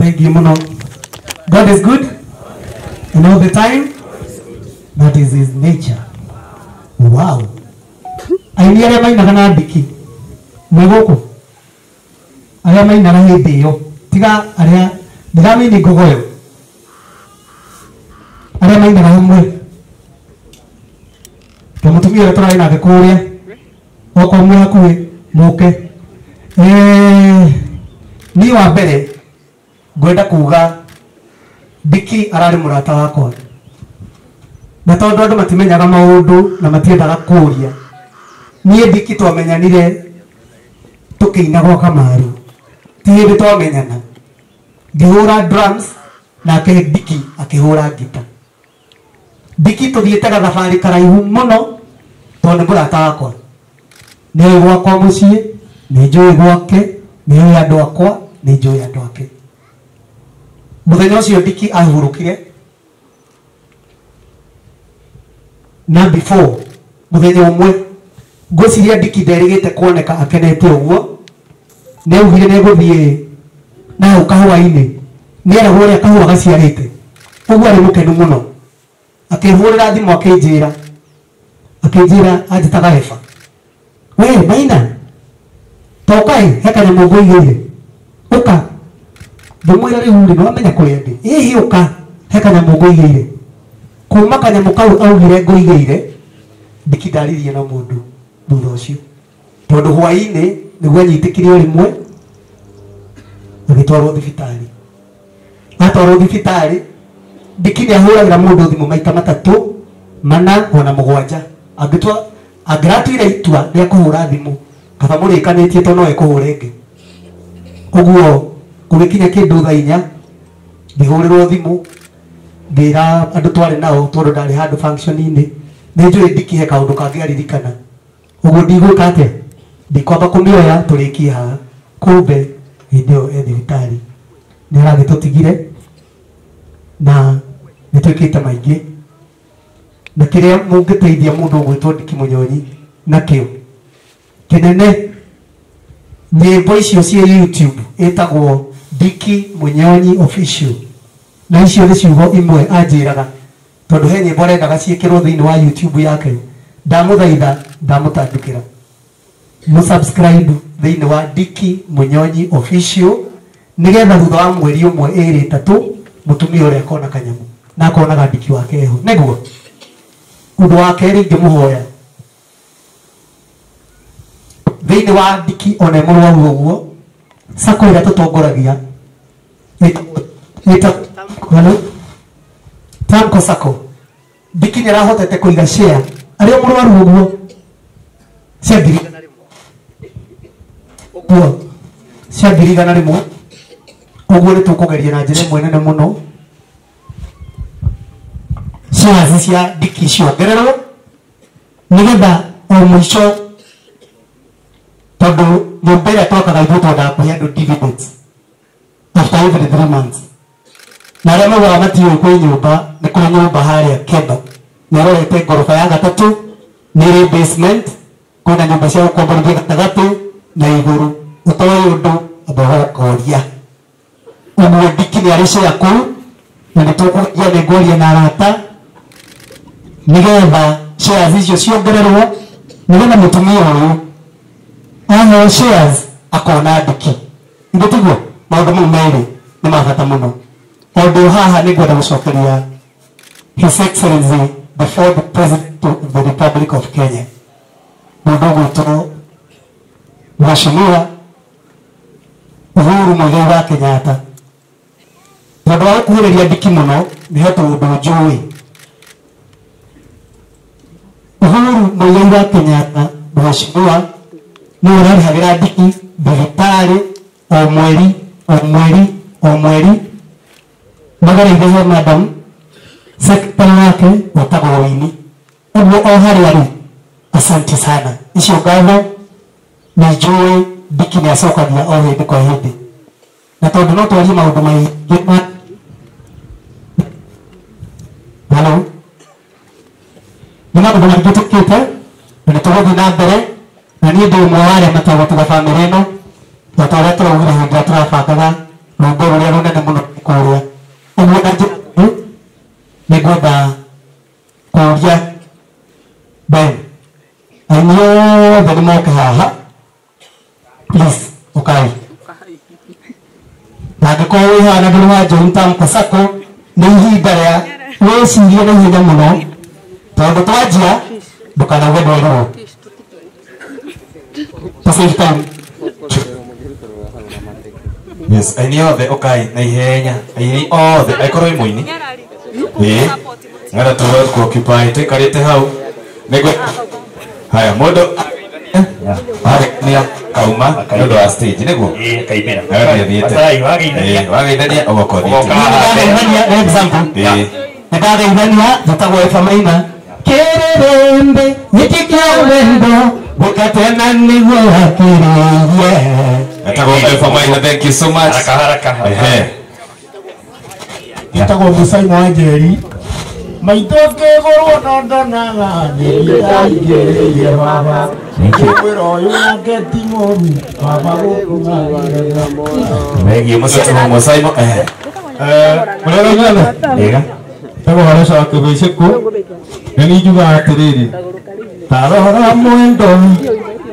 Thank you mũno. God is good and all the time. That is his nature. Wow. Aini arĩa mainaga na ndiki mwĩ gũkũ, arĩa mainaga hĩndĩ ĩyo, tiga arĩa ndiramĩini ngogoyo, arĩa mainaga hamwe ta mũtumia ũrĩa tũrarĩ nake kũrĩa, okorwo mwĩ hakuhĩ mũke. Niĩ wa mbere ngwenda kuga Ndiki ararĩ mũrata wakwa, na tondũ andũ matimenyaga maũndũ na matiendaga kũria, niĩ Ndiki twamenyanire tũkĩina gwa Kamaru, ti hĩndĩ twamenyana, ngĩhũra drums nake Ndiki akĩhũra ngita. Ndiki tũthiĩte gathabarĩ karaihu mũno tondũ nĩ mũrata wakwa, nĩ gwakwa mũciĩ, nĩ njũĩ gwake, nĩ ũĩ andũ akwa, nĩ njũĩ andũ ake. Mũthenya ũcio Ndiki ahurũkire, na before mũthenya ũmwe ngwĩciria Ndiki nderĩgĩte kuoneka akenete ũguo, nĩ augire nĩ egũthiĩ na hau kahũa-inĩ, nĩ eragwo ũrĩa kahũa gaciarĩte, ũguo arĩ mũkenu mũno. Akĩhũrĩra thimũ akĩnjĩra, akĩnjĩra anjĩtaga Eva, we Maina tokai he kanyamũ ngũigĩire, ũka. Ngĩmwĩra rĩu rĩ nĩwamenya kũrĩa ndĩ, ĩhĩ ũka he kanyamũ ngũigĩire. Kuma kanyamũ kau augire ngũigĩire, Ndiki ndaririe na mũndũ thutha ũcio, tondũ hwaĩ-inĩ nĩguo anyitĩkire o rĩmwe agĩtwarwo thibitarĩ. Atwarwo thibitarĩ, Ndiki nĩ ahũragĩra mũndũ thimũ maita matatũ, mana ona mũgwanja. Angĩtua angĩratuire itua rĩa kũhũra thimũ, kaba mũrĩkanĩtie tondũ no ekũhũra ĩngĩ. Ũguo gũgĩkinya kĩndũ thaa inya, ngĩhũrĩrwo thimũ, ngĩra andũ twarĩ nao tondũ ndarĩ handũ function-inĩ, nĩ njũĩ Ndiki he kaũndũ kangĩ aririkana, ũguo ndigwĩka atĩa, ndikwamba kũmĩoya tũrĩkie haha. Kumbe hĩndĩ ĩyo e thibitarĩ nĩ aragĩtũtigire na nĩ twĩkĩte maingĩ, na kĩrĩa mũngĩteithia mũndũ ũgwĩtwo Ndiki Mũnyonyi nakĩo kĩnene, nyĩmbo icio ciĩ YouTube ĩtagwo Ndiki Mũnyonyi Official, na icio nĩ ciugo imwe anjĩraga tondũ he nyĩmbo arendaga ciĩkĩrwo thĩinĩ wa YouTube yake. Ndamũthaitha, ndamũtandũkĩra mũsubscribe thĩinĩ wa Ndiki Mũnyonyi Official, nĩgetha thutha wa mweri ũmwe ĩrĩ ĩtatũ mũtumia ũrĩa akona kanyamũ na akonaga Ndiki wake eho. Nĩguo ũndũ wa kerĩ ingĩmũhoya thĩinĩ wa Ndiki ona mũrwaru ũguo, sacco ĩrĩa tũtongoragia ĩtagwo Tamko Sacco, Ndiki nĩ arahotete kũiga share arĩ o mũrwaru ũguo cia ngiri igana rĩmwe, ũguo cia ngiri igana rĩmwe. Ũguo nĩ tũkũgeria na njĩra ĩmwe nene mũno shares cia Ndiki ciongererwo, nĩgetha o mũico, tondũ nyũmba ĩrĩa twakaga ithuĩ twendaga kũhe andũ dividends after every 3 months, na arĩa maugaga matiũĩ kwĩ nyũmba, nĩ kũrĩ nyũmba harĩa Kemba, nĩ arorete ngoroba ya gatatũ, nĩ ĩrĩ basement, kwĩna nyũmba cia gũkomborithia gatagatĩ na igũrũ, ũtoĩ ũndũ amba ũkoria. Ũguo Ndiki nĩ arĩ share kũu, na nĩ tũkũgeria nĩ ngwaria na arata nĩgetha shares icio ciongererwo, nĩgetha mũtumia ũyũ aheo shares akona Ndiki. Ithe tiguo maũndũ mau merĩ nĩ ma bata mũno. Ũndũ haha nĩ ngwenda gũcokeria His Excellency the fourth President of the Republic of Kenya, mũndũ ũgwĩtwo Mheshimiwa Uhuru Muigai wa Kenyatta, tondũ wa gũkuhĩrĩria Ndiki mũno nĩ he tũũndũ njũĩ. Uhuru Muigai wa Kenyatta Mheshimiwa nĩwe ũrarĩhagĩra Ndiki thibitarĩ o mweri o mweri o mweri, magereire he madam secretary wake wetagwo Winnie. Ũguo o harĩa rĩ, asante sana, icio ngatho nĩ njũĩ Ndiki nĩ acokagia o hĩndĩ kwa hĩndĩ, na tondũ no twarie maũndũ maingĩ ma hello, nĩ maũndũ maingĩ tũkĩte na nĩ tũgũthiĩ na mbere, na niĩ ndĩ ũmwe wa arĩa mategũtiga bamĩrĩ ĩno, ta ũrĩa tũraugire hĩndĩ ĩrĩa tũrabangaga Rwĩmbo rũrĩa rũnene mũno kũrĩa ũguo na njĩra nĩ ngwenda kũria Ben aini othe nĩ moke haha please ũkai na angĩkorwo wĩ haha na ndũrĩ wa join Tamko Sacco nĩ ihinda rĩa wĩcirie na ihenya mũno tondũ twanjia ndũkanauge ndwerirwo to save time. Yes, aini othe ũkai na ihenya aini othe angĩkorwo wĩ mũini ĩĩ ngetha tũhote ku-occupy tũikarĩte hau nĩguo haya mũndũ ageithania kauma nĩ ũndũ wa stage nĩguo kaimĩra athiĩte wageithania ũgoka ũthiĩte nĩ example nĩndageithania njĩtagwo Eva Maina kĩrĩrĩmbĩ gĩkĩ kĩa wendo gũkatena nĩguo wakĩrĩirie. Etagwo Eva Maina, thank you so much. Haraka haraka. Ehe. Njĩtagwo Mũcaimo wa Njeri maitũ ngĩgũrwo no ndonaga nĩndĩraingĩrĩire baba mwĩra ũyũ nake ti mũru baba gũkũgagĩrĩra. Thank you Mũcaimo. Mũrĩega inyuothe? Ĩga. Njĩtagwo Hareca wa Kĩbĩcĩkũ na nĩ njugaga atĩrĩrĩ ta rora mwendo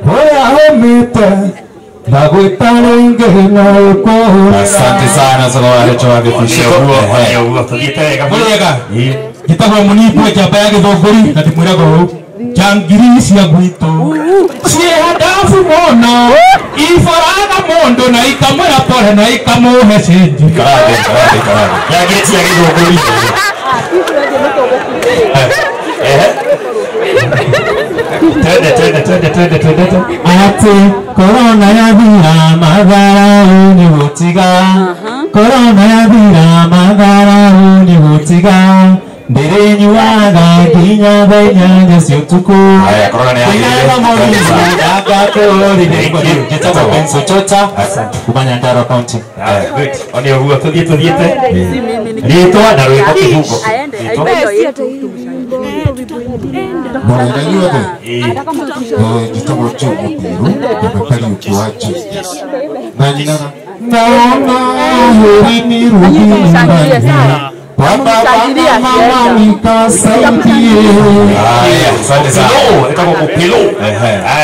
ũrĩa ũmĩte ndagwĩta rĩngĩ na ũkũhũrĩra. Asante sana sana Hareca wa Kĩbĩcĩkũ. Mũrĩega? Njĩtagwo Mũnimbu njamba ya Gĩthũngũri na ndĩmwĩraga ũũ njangiri cia gwitũ ciĩhandabu mũno iboraga mũndũ na ikamwĩra pole na ikamũhe cĩnji. Karate karate karate. Njangiri cia Gĩthũngũri. Twende twende twende twende twende. Atĩ korona yathira matharau nĩ gũtiga korona yathira matharau nĩ gũtiga ndĩrĩnyuaga nginya thaa inyanya cia ũtukũ. Haya korona nĩ yagĩrĩire. Njĩtagwo Benson Chota kuma Nyandarua County. Good. One ũguo tũthiĩ tũthiĩte rĩtwa na rwĩmbo kĩbungo. Mũrĩega inyuothe? Njĩtagwo Joe Mũtiru na Kariũki wa Jesus na nyinaga naona heri nirudi nyumbani kwa baba na mama nikasaidie. Haya, asante sana. Etagwo Mũpilũ.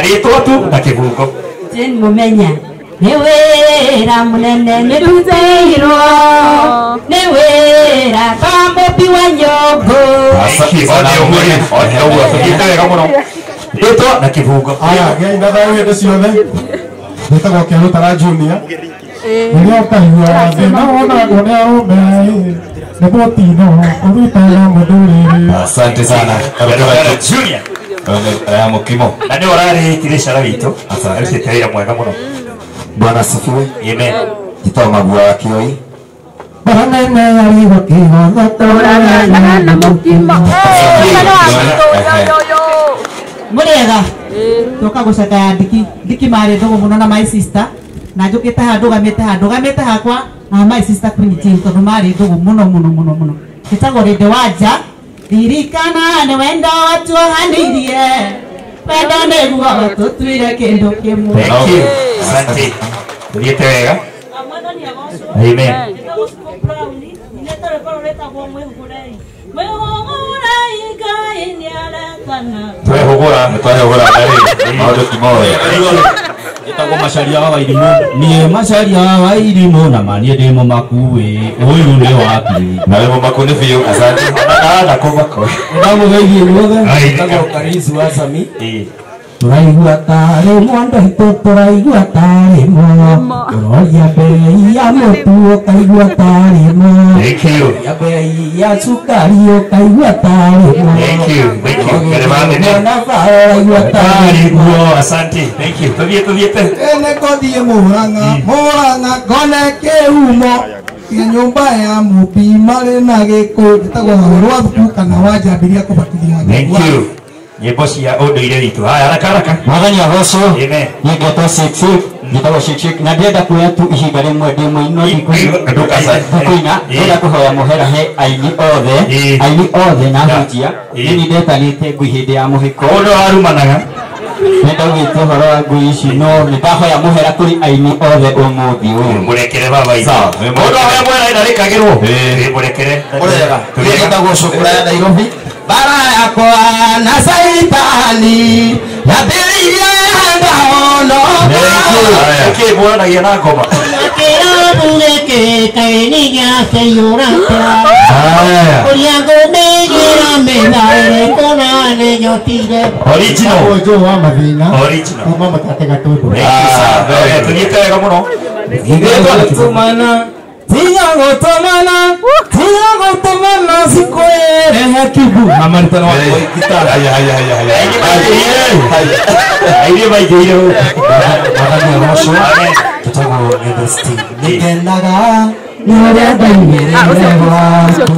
Rĩtwa tu na kĩbungo. Jane Mũmenya nĩ wĩra mũnene nĩndutĩirwo nĩ wĩra kwa mũmbi wa nyũngũ. Asante sana. One ũguo tũthiĩte wega mũno. Rĩtwa na kĩbungo. Aya, gĩai na thayũ hĩndĩ ciothe. Njĩtagwo Kĩarũtara Junior. Rĩrĩa ũkaigua thĩna wonagwo nĩ arũme nĩ mũtino ũrutaga mũthurĩrĩ. Asante sana. Kĩarũtara Junior. Ya mũkimo. Na nĩ ũrarĩ tirĩcara witũ. Arutĩte wĩra mwega mũno. Bwana asifiwe. Amen. Njĩtagwo Maguo wa Kĩoi. Baranene yarigwo kĩgotho na mũkimo. Mũrĩega? Tũka gũcakaya Ndiki. Ndiki marĩ ndũgũ mũno na my sister na njũkĩte haha ndũgamĩte haha ndũgamĩte hakwa na my sister Queen Jane tondũ marĩ ndũgũ mũno mũno mũno mũno. Njĩtagwo Rĩndĩ Wanja ririkana nĩ wendo watuohanĩirie wendo nĩguo tũtuire kĩndũ kĩmwe. Thank you. Asante. Tũthiĩte wega. Amen. Twehũgũra. Twehũgũra na rĩ maũndũ ti moya. Njĩtagwo Macharia wa Wairimũ niĩ Macharia wa Wairimũ na ma niĩ ndĩ mũmaku ĩ ũyũ nĩ waku. Na wĩ mũmaku nĩ biũ. Asante. Na kũmako. Ndamũgeithie inyuothe. Njĩtagwo Karisi wa Sami. Tũraigua tarĩ mwondo itũ tũraigua tarĩ mo ũroria bei ya mũtu ũkaigua tarĩ mo Thank you. ya bei ya cukari ũkaigua tarĩ mo. Thank you. Thank you. Mwana ũraigua tarĩ mo. Asante. Thank you. Tũthiĩ tũthiĩte. Ene ngũthiĩ Mũrang'a Mũrang'a ngone kĩhumo kĩa nyũmba ya mũmbi marĩ na gĩkũ. Njĩtagwo Wawerũ wa Thuku kana wanjambĩria kũbatithio. Thank you. Nyĩmbo cia ũndũire witũ. Haya haraka haraka. Mwathani agocwo. Amen. Niĩ ngetwo Shake Shake njĩtagwo Shake Shake na ndĩrenda kuoya tu ihinda rĩmwe ndĩ mũini ndikũina ndĩrenda kũhoya mũhera he aini othe aini othe na ahunjia. Niĩ nĩndetanĩte ngui hĩndĩ ya mũhiko. Ũndũ warumanaga. Nĩndaugĩte ũhoro wa ngui ici no nĩndahoya mũhera kũrĩ aini othe ũmũthĩ ũyũ. Mũrekere baba itũ. Mũndũ ahoya mũhera ndarĩkagĩrwo. Mũrekere. Mũrega. Nĩndagwo cukura ya Nairobi. Bara yakwa na Saitani yambĩrĩirie ndahonoka. Nĩkĩ muonanagia na ngoma? Kĩrabu gĩkĩ kaĩ nĩ gĩakĩiyũra ũrĩa ngũmĩgĩra mĩtha ĩrĩkũ na nĩnyotire. Original. Ũjũ wa mathĩna. Original. Kuma mũtate gatũndũ. Tũthiĩte wega mũno. Gũtũmana tiga gũtũmana tiga gũtũmana sikwĩrehe kibu na marutano wa gitara. Haya haya haya haya. Aini maingĩire gũkũ. Mwathani arocwo tũtagwo Ng'ethesti. Nĩngenaga nĩ ũrĩa ndaumĩrĩire gwaku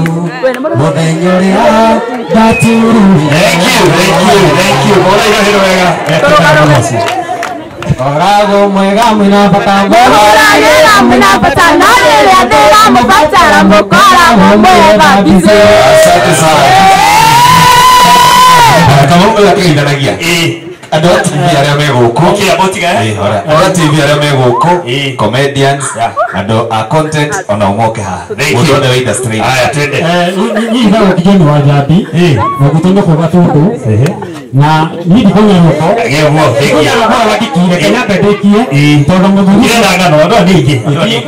mũthenya ũrĩa ndaturire. Thank you, thank you, thank you. Mũra irohĩro wega. Koragwo mwega mwĩna bata Mũhũragĩra mwĩna bata no rĩrĩa ndĩramũbatara mũkoragwo mwega busy. Asante sana. Kama ũyũ akĩgeithanagia. Andũ a TV arĩa me gũkũ. Andũ a TV arĩa me gũkũ, comedians, andũ a content ona ũmoke haha. Mũndũ wothe wa industry. Haya, twende. Niĩ njĩtagwo Kijoni wa Njambi na gwitũ nĩ kũu Gatũndũ na niĩ ndikũnyua rũko. Ndikire reke nyambe ndĩkie tondũ mũthuri Ndire na ng'ano, andũ aya nĩ aingĩ.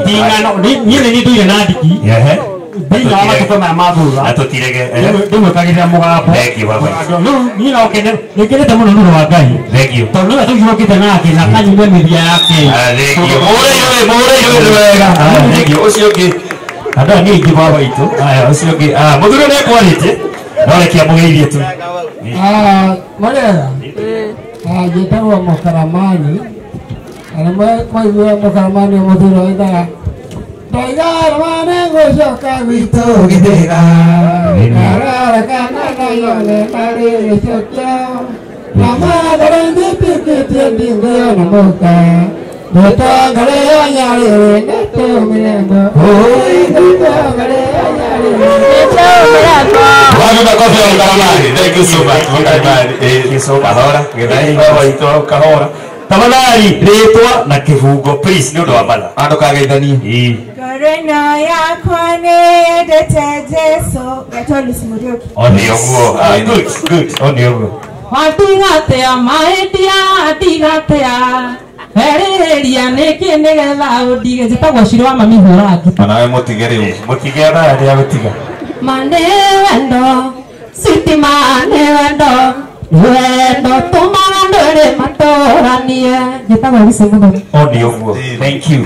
Ti ng'ano, niĩ nĩ niĩ ndũire na ndiki thĩinĩ wa matukũ maya ma thutha Na tũtirege. Ndĩmwĩkagĩrĩra mũgambo. Thank you, baba. Rĩu niĩ no kene nĩngenete mũno nĩ ũndũ wa Ngai. Thank you. Tondũ nĩwe tũiguũkĩte nake na kanyume mĩthia yake. Thank you. Mũhũre iruĩ, mũhũre iruĩ nĩ wega. Thank you. Ũcio ũngĩ. Andũ aya nĩ aingĩ baba itũ. Haya, ũcio ũngĩ. Mũthuri ũrĩa ekwarĩtie no reke amũgeithie tu. Mũrega. Njĩtagwo Mũkaramani. Na nĩ mwaiguire Mũkaramani mũthuri oigaga ndoiga rũmane ngũcoka gwitũ gĩthĩra ngarara kana nayone marĩ gĩcokio na mathare njĩtĩkĩtie ndingĩona mũka ndũtongoreyo nyarĩrĩ nĩtũmĩrembo ndũtongoreyo nyarĩrĩ nĩtũmĩrembo. Wapi makofi ya Mũkaramani. Thank you so much. Mũkaramani. Thank you so much. Kahora, gĩthai. Baba itũ kahora. Tafadhali rĩtwa na kĩbungo please nĩ ũndũ wa matha. Andũ kageithanie. Ngoro ĩno yakwa nĩyendete Jesũ. Ngetwo Lucy Mũriũki. O nĩ ũguo. Good, good. O nĩ ũguo. Watigatea mahĩtia tigatea erĩrĩria nĩkĩ nĩgetha ũndige. Njĩtagwo Shiro wa mami hũra ngita. Onawe mũtige rĩu. Mũtige ona nĩ agũtiga. Ma nĩ wendo sitima nĩ wendo wendo tũmaga ndũrĩ matũranie. Njĩtagwo Lucy Mũthoni. O nĩ ũguo. Thank you.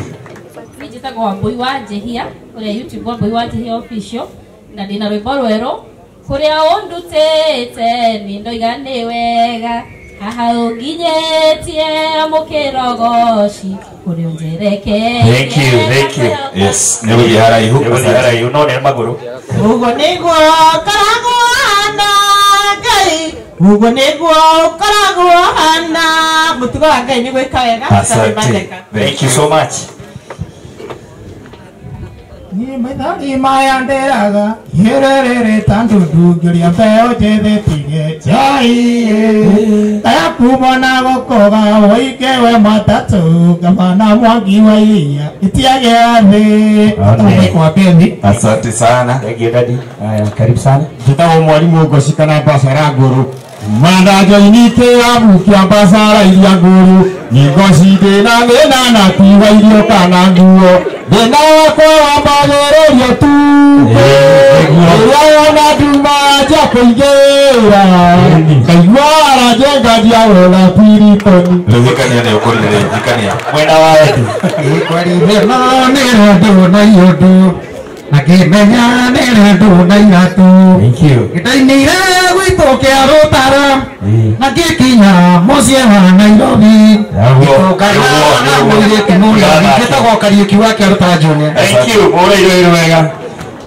Niĩ njĩtagwo Wambũi wa Njĩhia ũrĩa YouTube Wambũi wa Njĩhia official na ndĩna rwĩmbo rwerũ kũrĩa ũndutĩte nĩ ndoiga nĩ wega haha ũnginyĩtie mũkĩrogoci kũrĩa ũnjerekeire. Thank you, thank you. Yes, nĩ gũthiĩ haraihu. Nĩ gũthiĩ haraihu no nĩ magũrũ. Ũguo nĩguo ũkoragwo hana Ngai. Ũguo nĩguo ũkoragwo hana. Mũtugo wa Ngai nĩ gwĩka wega. Asante. Thank you so much. Niĩ maithori maya ndĩraga ihĩrĩrĩrĩ ta ndundu ngĩũria mbeo njĩthĩ tige njai taya kumwo na gũkũga ũike we matatũ ngabana mwangi wa iria itiagĩa thĩ. Kwa Bethi. Asante sana. Thank you daddy. Haya, karibu sana. Njĩtagwo mwarimũ Ngoci kana Mbacara Ngũrũ. Mandajo-inĩ kĩrabu kĩa Mbacara iria ngũrũ Ngoci ndĩna thĩna na tiga irio kana nguo thĩna wakwa wambagĩrĩria tu rĩrĩa wona nduma nja kũingĩra ngaigua aranjenga ndiawona tirikoni. Rĩu hikania nĩ ũkũrire rĩu hikania. Mwena wa wendi. Ĩkwarithĩna nĩ rũndũ na iũndũ na ngĩmenya nĩ rũndũ na iratũ. Thank you. Gĩtainĩire gwitũ kĩa rũtara na ngĩkinya mũciĩ wa Nairobi. Ngĩtũngana na mũirĩtu mũnini njĩtagwo Kariũki wa kĩa Rũtara Junior. Thank you. Mũhũre iruĩ wega.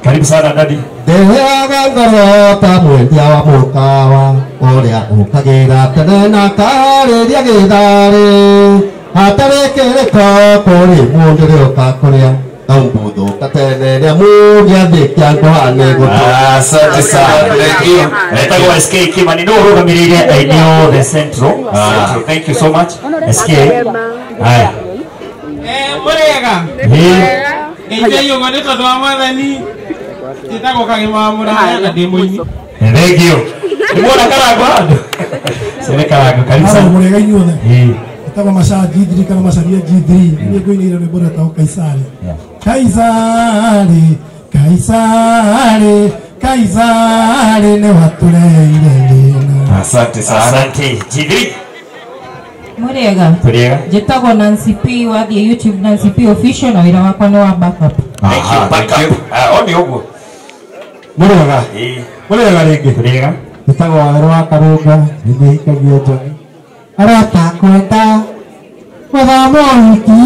Karibu sana daddy. Ndĩheaga ngoro ta mwendia wa mũkawa ũrĩa ũkagĩra tene na karĩria gĩtharĩ hatarĩ kĩrĩko kũrĩ mũndũ rĩũka kũrĩa Kaumbutho katene nĩ amu gĩathĩ kĩa ngwa nĩ gũtũ. Asante sana. Thank you. Etagwo SK Kimani no ũrũgamĩrĩire aini othe Central. Central. Thank you so much. SK. Haya. Mũrĩega. Ngeithia ũguo nĩ tondũ wa mwathani. Njĩtagwo Kagima wa Mũraya na ndĩ mũini. Thank you. Nĩ muona Karangũ handũ? Cene Karangũ, karibu sana. Mũrĩega inyuothe. Etagwo Macha G3 kana Macharia G3. Niĩ ngũinĩire rwĩmbo rwetagwo Kaisari. Kaisari, Kaisari, Kaisari nĩ watũreire thĩna. Asante sana. Asante. G3. Mũrĩega. Tũrĩega. Njĩtagwo Nancy P wathiĩ YouTube Nancy P official na wĩra wakwa nĩ wa backup. Thank you. Backup. Ah, o nĩ ũguo. Mũrĩega. Mũrĩega rĩngĩ. Tũrĩega. Njĩtagwo Wawerũ wa Karũnga, nĩ hikagia Njoni. Arata kwenda gũthoma ũhiki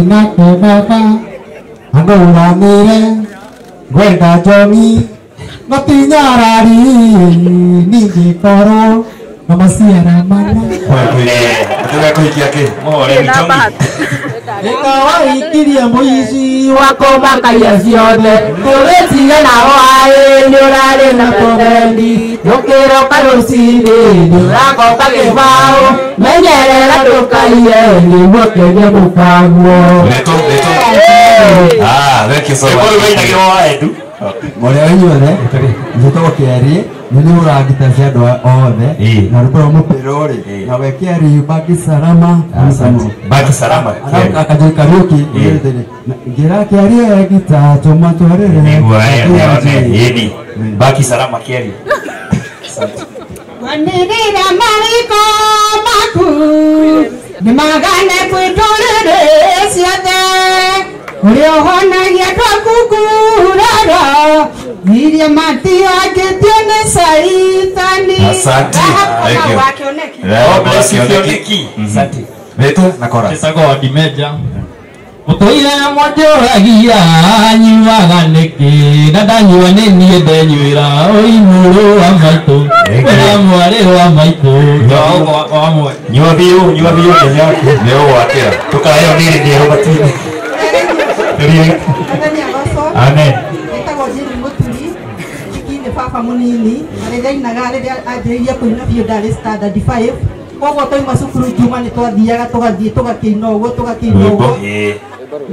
nake baba andũramĩre ngwenda Njoni no ti nyarari ningĩ korwo na maciara mana. Tũgakũhikia kĩ? Nĩkawahikirie mũici wakũmakaia ciothe tũgĩtiga nao aĩ nĩ ũrarĩ na tũgendi ndũkĩroka rũcinĩ nĩ ũragoka kĩbaũ menyerera ndũkaiye nĩguo kĩgĩe mũkaguo. Ah, thank you so much. Rwĩmbo rũinagĩrwo wa Edu. Mũrĩega inyuothe. Njĩtagwo Kĩarie, nĩ niĩ hũraga ngita cia andũ othe na rwĩmbo rwa mũpĩro rĩ na we Kĩarie baki salama. Baki salama. Akajoi Kariuki ngĩra Kĩarie ngita tũmatwarĩre. Nĩguo ĩni. Baki salama Kĩarie. Wanĩrĩra mariko maku nĩ magane kwĩ ndũrĩrĩ ciothe ũrĩa ũhonagia twakungurara iria matiangĩtio nĩ caitani. Asante. Thank you. God bless you Kĩoneki. Asante. Rĩtwa na chorus. Njĩtagwo Wadimeja. Mũtũire mwanjũragia nyuaga nĩkĩ na ndanyua nĩ niĩ ndenyuĩra oi mũrũ wa maitũ na mwarĩ wa maitũ. Nyua biũ, nyua biũ nĩ yaku. Nĩ ũgwakĩra. Tũkaheo nĩrĩ nĩerũ matu-inĩ. Tũrĩega. Amen. Njĩtagwo Jane Mũturi, Njiki nĩ baba mũnini na rĩrĩa ainaga rĩrĩa anjĩrĩirie kũina biũ ndarĩ standard 5 koguo twauma cukuru Juma nĩ twathiaga tũgathiĩ tũgakĩina ũguo tũgakĩina ũguo.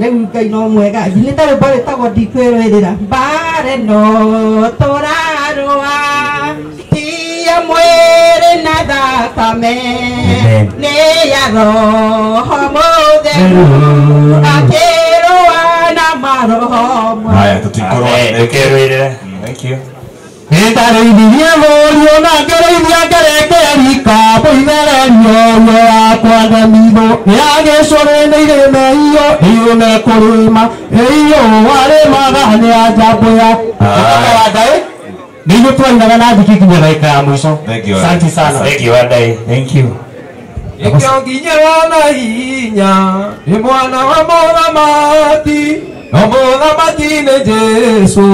Rĩu Ngai no mwega njinĩte rwĩmbo rwĩtagwo ndikwĩrũĩrĩra mbare no tũrarũa ti ya mwĩrĩ na thakame nĩ ya roho mũtheru akĩrũa na maroho. Haya, tũtikũrũa. Ndũkerũĩrĩre. Thank you. Nĩndarĩithirie mũriũ na ngĩrĩithia ngerekerika mũithererio ũrĩa wakwa ndamitho nĩagĩcũrĩ nĩ irĩma iyo irĩme kũrĩma ĩiyũ arĩmaga nĩ anjambũya. Nĩ ithuĩ twainaga na thiki nginya ndagĩka ya mũico. Asante sana. Thank you, Wandai. Thank you. Ĩkĩo nginyĩrwo na hinya nĩ mwana wa mũthamaki no mũthamaki nĩ Jesũ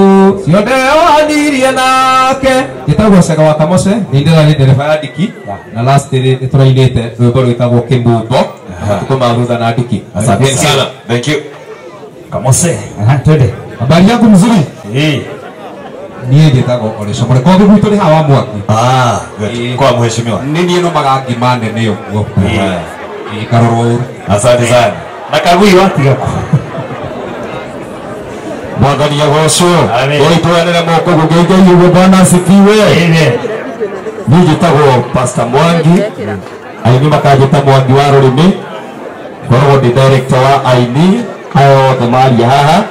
ciothe ohanirie nake. Njĩtagwo Cega wa Kamose nĩ ndĩrarĩ ndereba ya Ndiki na last rĩ nĩ tũrainĩte rwĩmbo rwĩtagwo Kĩmumbo matukũ ma thutha na Ndiki. Asante sana. Thank you. Kamose. Twende. Habari yako mzuri? Niĩ njĩtagwo Olesho Mũreko gwitũ nĩ hawa mwaki. Ah, good. Kwa mheshimiwa. Nĩ niĩ nũmaga ngima nene ũguo. Karorwo ũru. Asante sana. Na kagui watiga ku. Mwathani agocwo. Ũrĩtũanĩre moko gũgeithia ũguo. Bwana asifiwe. Niĩ njĩtagwo Pastor Mwangi. Aini makanjĩta Mwangi wa rũrĩmĩ. Ngoragwo ndĩ director wa aini aya othe maria haha.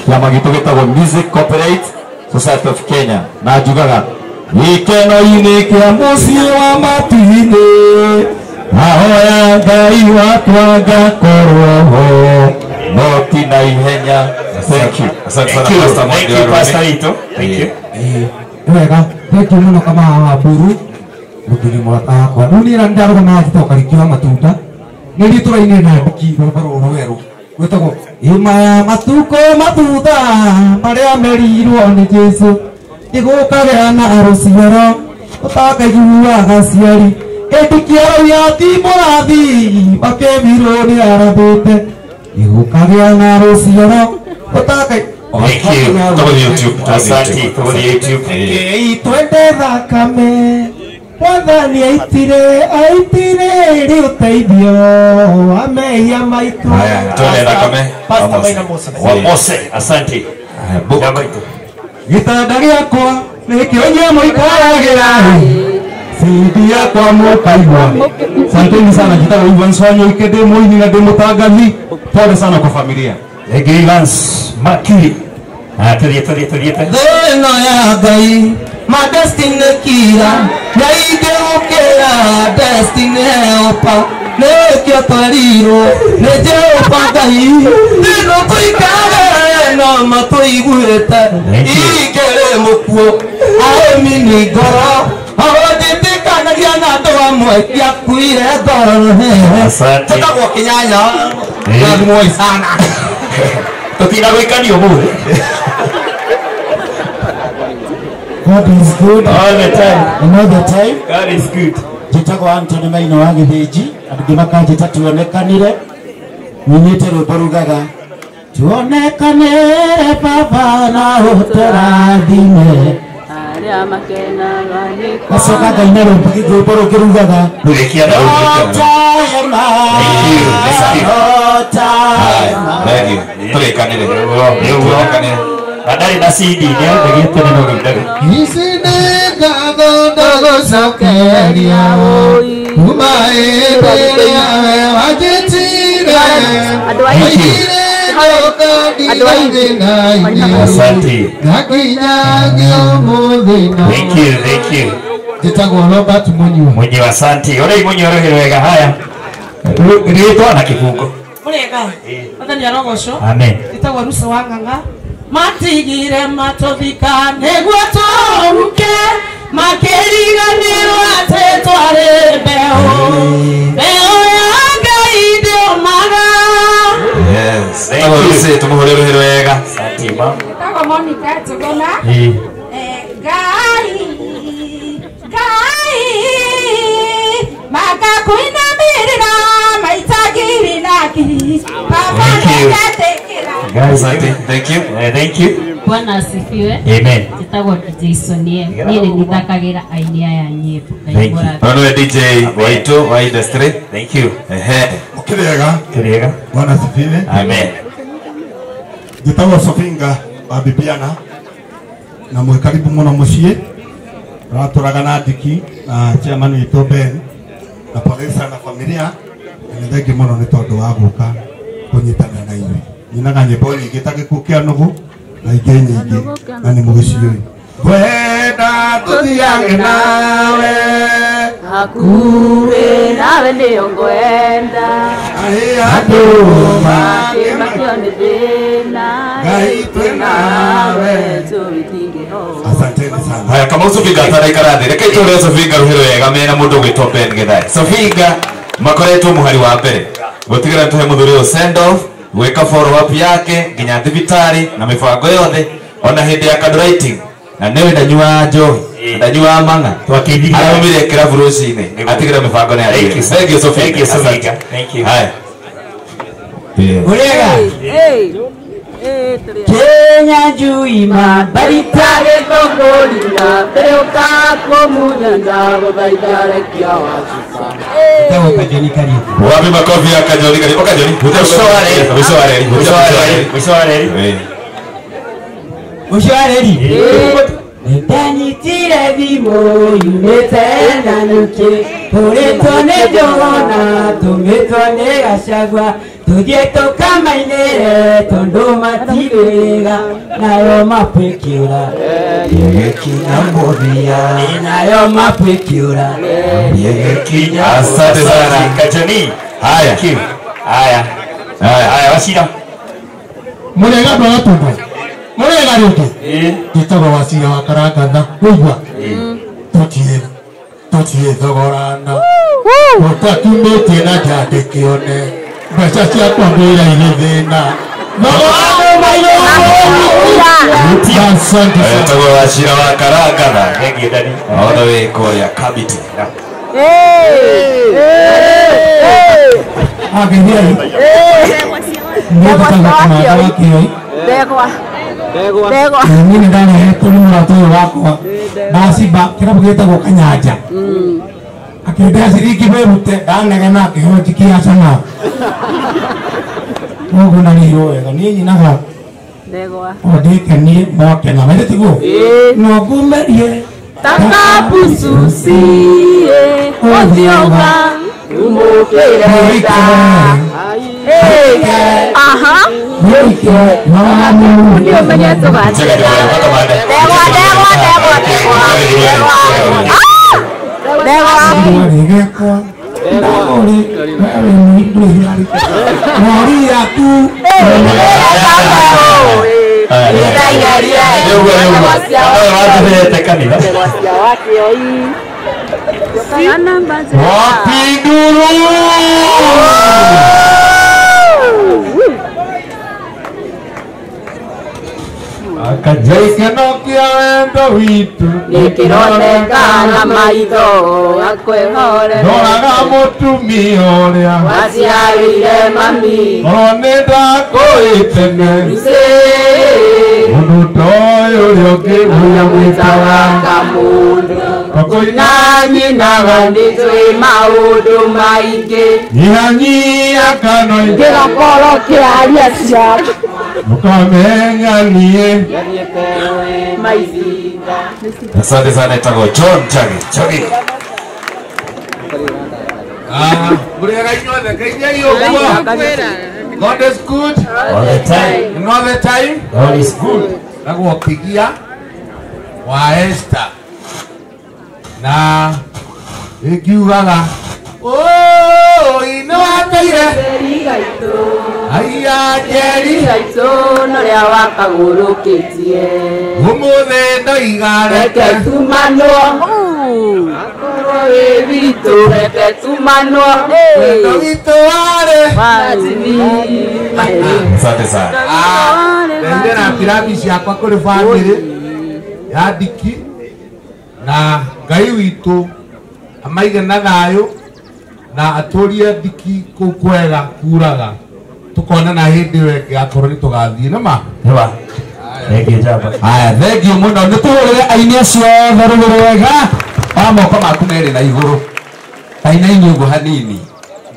Kĩama gitũ gĩtagwo Music Copyright Society of Kenya. Na njugaga gĩkeno-inĩ kĩa mũciĩ wa matu-inĩ ahoya Ngai wakwa ngakorwo ho no ti na ihenya. Thank you. Asante sana Pastor Mwangi. Thank you Pastor Ito. Thank you. Wega, thank you mũno kama wa Mburu mũthuri mũrata wakwa. Rĩu niĩ na nĩndarũgama njĩtagwo Karĩki wa Matunda. Nĩ niĩ tũrainire na Ndiki rwĩmbo rũrũ rwerũ rwĩtagwo Ĩma ya matukũ mathutha marĩa merirwo nĩ Jesũ ĩgũkagĩa na rũciaro ũtakaiguaga aciari. Ĩndĩ kĩarauya ti mũrathi makĩmirwo nĩ arathĩte Igũkagĩa na rũciaro ũtaka. Thank you. Tũgũthiĩ YouTube. Asante, tũgũthiĩ YouTube. Twende thakame Mwathani aitire aitire rĩ ũteithio wa mehia maitũ. Haya, twende thakame. Pastor Maina Mose. Wa Mose, asante. Gĩtanda gĩakwa nĩkĩo inyuĩ mũikaragĩra CD yakwa mũkaigua. Asanteni sana, njĩtagwo Evans Wanyoike, ndĩ mũini na ndĩ mũtangathi. Pole sana kwa familia. Thank you, Evans Makiri. Tũthiĩ tũthiĩ tũthiĩ. Thĩna ya Ngai ma destiny kira nyaingĩ gũkĩra destiny helper nĩkĩo twerirwo nĩ Jehova Ngai thĩno tũikare no matũiguĩte ingĩrĩ mũkuũ arĩmi nĩ ngoro njĩtĩkanagia na andũ amwe ndiakuire ngoro. Asante. Tũtagwo Kĩnyanya rathimwoi sana. Tũtinagũikania ũmũthĩ. God is good all the time. And all the time. God is good. Njĩtagwo Anthony Maina wa Gĩthĩnji, andũ makanjĩta tuonekanire. Nyinĩte rwĩmbo rugaga tuonekanire baba na ũtũrathime. Gacoka ngaina rwĩmbo rũngĩ rugaga Rũgĩkia na rũgĩkia. Thank you. Tũrĩkanĩre. Tũrĩkanĩre. Ndarĩ na CD nĩendagia tene no rĩu ndarĩ. Ici nĩ ngatho ndagũcokeria kuma hĩndĩ ĩrĩa we wanjĩtire waigire ndoka thĩna-inĩ Asante. na nginyagia ũmũthĩ no. Thank you, thank you. Njĩtagwo Robert Mũnyua. Mũnyua, asante. Ũrĩa Mũnyua rũhĩ rwega. Haya. Rĩtwa na kĩbungo. Mũrĩega. Mwathani arogocwo. Amen. Njĩtagwo Rusa wa Ng'ang'a. Matigire matũthika nĩguo tũhuke makĩriganĩrwo atĩ twarĩ mbeũ mbeũ ya Ngai ndĩũmaga. Yes. Tũmũhũre tũmũhũre rũhĩ rwega. Asante ma. Njĩtagwo Monica Njuguna. Ngai Ngai makakuinamĩrĩra maita ngiri na ngiri baba nĩngetĩkĩra. Asante. Thank you. Thank you. Bwana asifiwe. Amen. Njĩtagwo DJ Sonie. Niĩ nĩ nĩthakagĩra aini aya nyĩmbo. Thank you. Ũyũ nĩwe DJ waitũ wa industry. Thank you. Ehe. Ũkĩrĩega. Kĩrĩega. Bwana asifiwe. Amen. Njĩtagwo Sofinga wa Bibiana na mwĩ karibu mũno mũciĩ. Tũratũraga na Ndiki na chairman witũ Ben na pole sana familia. Na nĩ thengiũ mũno nĩ tondũ wa gũka kũnyitanĩra na inyuĩ. Nyinaga nyĩmbo nyingĩ ta gĩkuũ kĩa nũgũ na ingĩ nyingĩ na nĩ mũgĩciũĩ. Ngwenda tũthiage nawe hakuhĩ nawe nĩyo ngwenda arĩa andũ makĩmakio nĩ thĩna Ngai twĩ nawe. Asanteni sana. Haya, kama Sofinga ataraikara thĩ, reke itũre Sofinga rũhĩ rwega mena mũndũ ũgwĩtwo Ben Githae. Sofinga makoretwo mũhari wa mbere gũtigĩra tũhe mũthuri ũyũ send off gwĩka follow up yake nginya thibitarĩ na mĩbango yothe ona hĩndĩ ya candlelighting na nĩwe ndanyuaga njohi ndanyuaga mang'a araumire kĩrabu rũcinĩ atigĩra mĩbango nĩ Thank you. Thank you Sofinga. Thank you, Sofinga. Thank you. Haya. Ũrĩega. Kenya njuima Barita gĩthũngũri na mbere ũkakũmunya ndagũthaitha rekia wacuka. Njĩtagwo Kajoni Kariũki. Wapi makofi ya Kajoni Kariũki? Kajoni. Mũico wa reri. Mũico wa reri. Mũico wa reri. Mũico wa reri. Mũico wa reri. Ndanyitire thimũ yumĩte Nanyuki hũrĩtwo nĩ Njũgũna tũmĩtwo nĩ Gachagua tũthiĩ tũkamainĩre tondũ matirĩga nayo mapwĩkĩũra ĩgĩkinya mũthia nayo mapwĩkĩũra ĩgĩkinya. Asante sana Kajoni. Haya. Thank you. Haya. Haya. Haya Wachira. Mũrĩega andũ a Gatũndũ. Mũrĩega rĩngĩ. Njĩtagwo Wachira wa Karangatha. Ũigua? Tũtiĩ thogorana. Ũtatumĩtie na njandĩkĩone. Mbeca ciakwa ngwĩra irĩ thĩna. Asante sana. Etagwo Wachira wa Karangatha. Thank you daddy. All the way kũrĩa Kamiti. Ageithiai. Ndegwa. Niĩ nĩ ndarehetwo nĩ mũrata ũyũ wakwa ndacimba kĩrabu gĩtagwo Kanyanja akĩndea ciringi bĩrute ndanegena akĩheo njiki ya cana koguo narĩirwo wega niĩ nyinaga o ndĩkenie mwakena maithe tiguo no ngumerie takabusucie ũthioga umũkĩrenda. Aha. Ndio mwenye tũgatĩra. Ndegwa ndegwa ndegwa ndegwa. Ndegwa. Gĩkeno kĩa wendo witũ nĩkĩronekana maitho akwĩhorere ndoraga mũtumia ũrĩa waciarire mami korwo nĩ ndakũĩtene mũndũ toĩ ũrĩa ũngĩ ũrĩa mwĩtaga kamũndũ tũkũina nyinaga nĩtwĩ maũndũ maingĩ nyihanyia kana kĩgakorwo kĩaria cia mũkamenya niĩ. Asante sana, itagwo John Chagi. Chagi. Mũrĩega inyuothe ngeithiai ũguo. God is good all the time. And all the time. God is good. Nagwo Kigia wa Esther na ĩngiugaga ũi nĩ wateire aiya njeri gaitũ norĩa wakagũrũkĩtie ũmũthĩ ndoiga reke tumanwo akorwo wĩ witũ reke tumanwo wendo witũ warĩ Asante sana. Ndehire na pirabi ciakwa kũrĩ bamĩrĩ ya Ndiki na Ngai witũ amaige na thayũ na atũrie Ndiki kũu kwega kuraga tukonana hĩndĩ ĩyo ĩngĩ akorwo nĩ tũgathiĩ nĩ ma. Thengiũ njamba. Aya, thengiũ mũno nĩ tũhũrĩre aini acio othe rũhĩ rwega wa moko maku merĩ na igũrũ tainaini ũguo hanini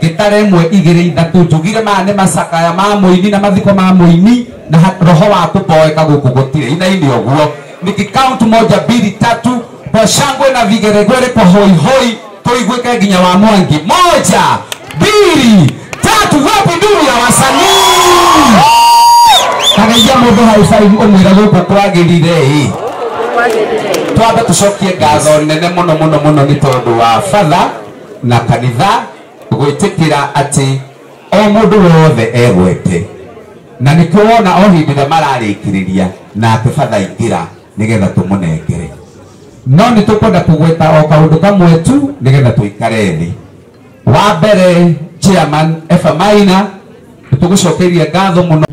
ngĩtara ĩmwe igĩrĩ ithatũ njugire maya nĩ macakaya ma mũini na mathiko ma mũini na roho wa kũboeka gũkũ gũtirĩ inaini ũguo nikikaunt moja mbili tatu kwa shangwe na vigeregere kwa hoihoi tuiguĩke nginya wa Mwangi. Moja, mbili, tatu, wapi nduru ya wasanii? Kagaia mũndũ hau sai ũmwĩre gũkũ kwagĩrire ĩ. Twambe tũcokie ngatho nene mũno mũno mũno nĩ tondũ wa batha na kanitha gwĩtĩkĩra atĩ o mũndũ wothe egwete na nĩkĩo wona o hĩndĩ ĩrĩa mararĩkĩrĩria nake batha ingĩra nĩgetha tũmũnengere no nĩ tũkwenda kũgweta o kaũndũ kamwe tu nĩgetha tũikare thĩ. Wa mbere chairman Eva Maina nĩtũgũcokeria ngatho mũno.